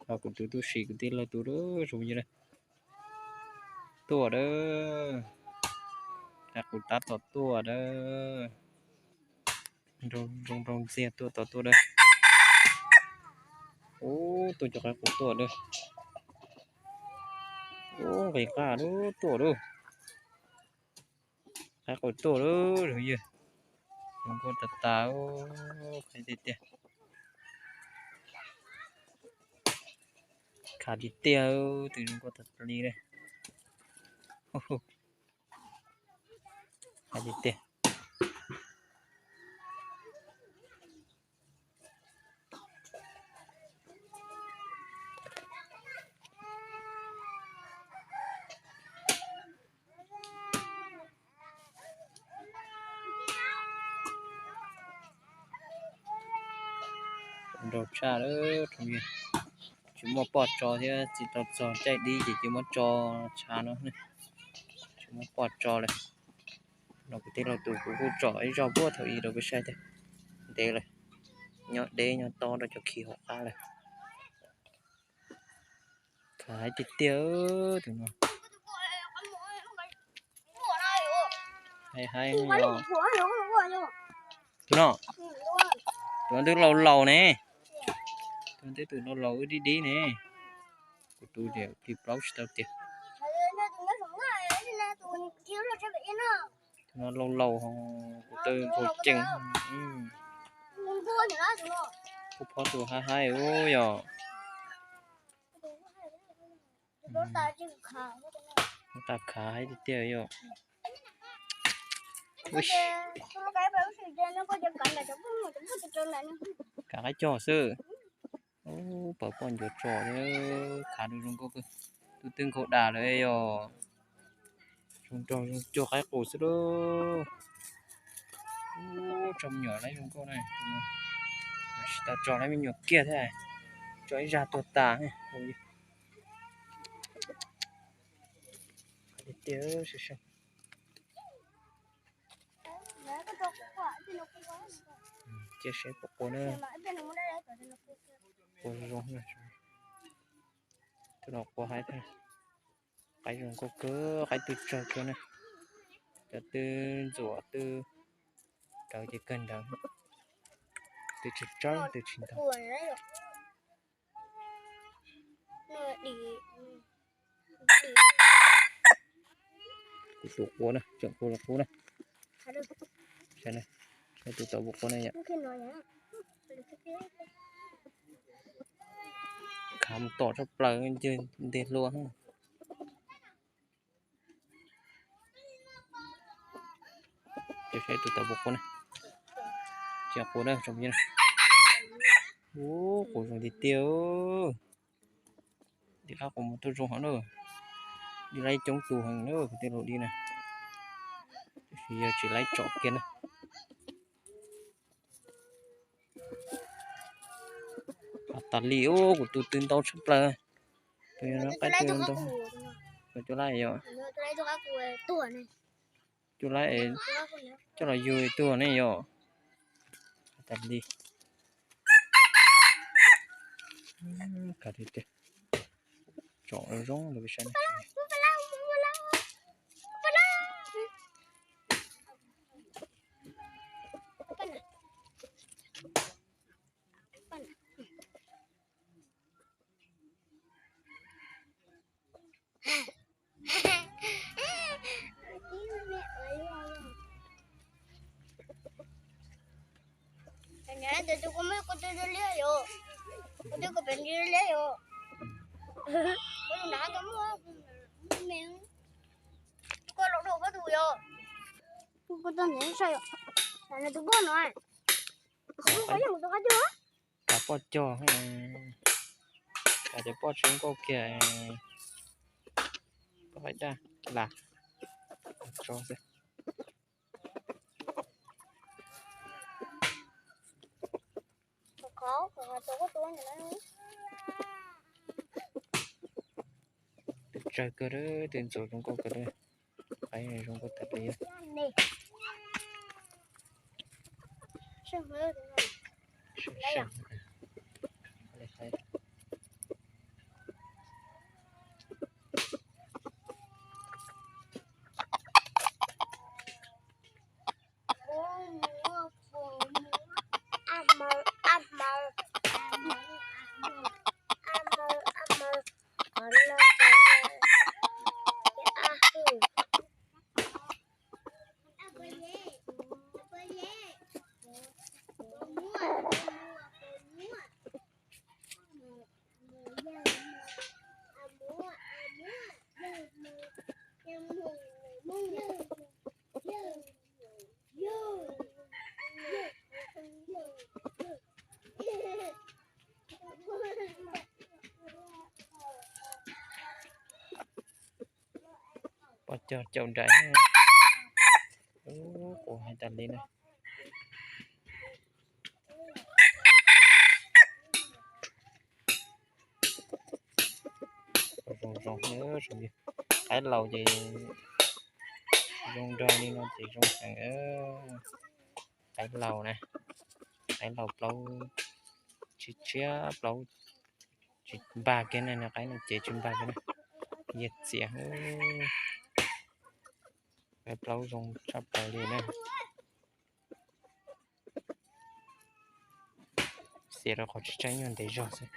Ho kuv tus tub si kwv tij laug tus lawm zoo yog tuaj dawb, qe qus tab tom tuaj dawb. Nroo nroo ntxiag tuaj tom tuaj dawb. Ub, tuaj cov qe qus tuaj dawb. Ub, nqis qaj dub tuaj dub. Qe qus tuaj dawb zoo yog. Zoo nkauj tas tas, qe tiag tiag. Khav tiag tiag, tus zoo nkauj tas tas li. Khav tiag tiag. Nrau tshaj lawm, tsis muaj poj tso thiab, tsis tau txog caij dib ces tsis muab tso tshav no, tsis muaj poj tso lawm. No kuv tij laug tus kuv kuj tsom ib zaug puag thaum ub rau peb saib thiab, ntev lawm, nyob deb nyob tob rau cov khi hauv qab lawm. Khav tiag tiag tus no. Haib haib os. Tus no, tus no twb laus laus ne. Tus no twb tus laus laus wb dib dib ne. Kuv tus ces plig plaub tsis tau tiag. Tus no laus laus, kuv tus nkaus ceev. Kuv phob tus haib haib ub yog. Tas khav haib tiag tiag yom. Kav qaib cog xwb. Ub, pawg poj ncuav tso, khav zoo nkauj kawg. Tus twb nkaus dam lawm yog. Zoo nraug zoo cuag qaib qus xwb lauj. Ub, tso me nyuam laib zoo nkauj na. Tsis tau tso laib me nyuam kiag thiab, tso ib zag tuag tas. Tiag tiag, sib sib. Cia seb puas qua na. Qua zoo, tus no qua haib thiab. Qaib zoo nkauj kawg, qaib twb tsawg kawg na. Cov twb ntxuam twb rawv ces kawg ntawd. Twb tsis tsawg twb tsis ntau. Kuv tus qua na, tseem kuv los qub na. Saib tus tau puas qua na yom. Khav mus tom tshaj plaws, nteg hlua. Ces saib tus tau puas qua na. Tsis qua na, tsoom phooj ywg. Ub, qua zoo tiag tiag. Tim qab qua mus tuaj zoo heev na. Dib laib coob tus heev na, kuv tej laus dib na. Tab sis yog tsis laib tsom kiag na. Qab tas li, kuv tus twb ntau tshaj plaws. Tus no qaib twb ntau. Cua laib yom. Cua laib, coj los yug tuag ne yom. Qab tas li. Khav tiag tiag. Tsom zoo zoo rau peb saib. Tus kuv muaj kuv tus liab yom, kuv tus kuv pem liab yom, kuv tus nrad kuv muaj me, kuv los dhau kuv tus yom, kuv tus niam sai yom, tus poj no, kuv yeej mus tus qab cog, kav poj cog, kav cov poj tsis nkauj kiag, poj qaib daj las tso xwb. Twb tsawg kawg, twb ntxuav zoo nkauj kawg, qaib zoo nkauj tas li. Seej, seej. Cog caum nraim, ub, quas hais tas li na. Zoo zoo, qaib laus ces zoo nraug li no ces zoo heev. Qaib laus na, qaib laus plaub, tsis tshiab plaub, tsis npag kiag na, qaib no ces tsis npag kiag na. Yog txiav, qaib plaub zoo tshaj plaws li na. Xiav rau qhov tsis tseeb, nyuag ntev zog xwb.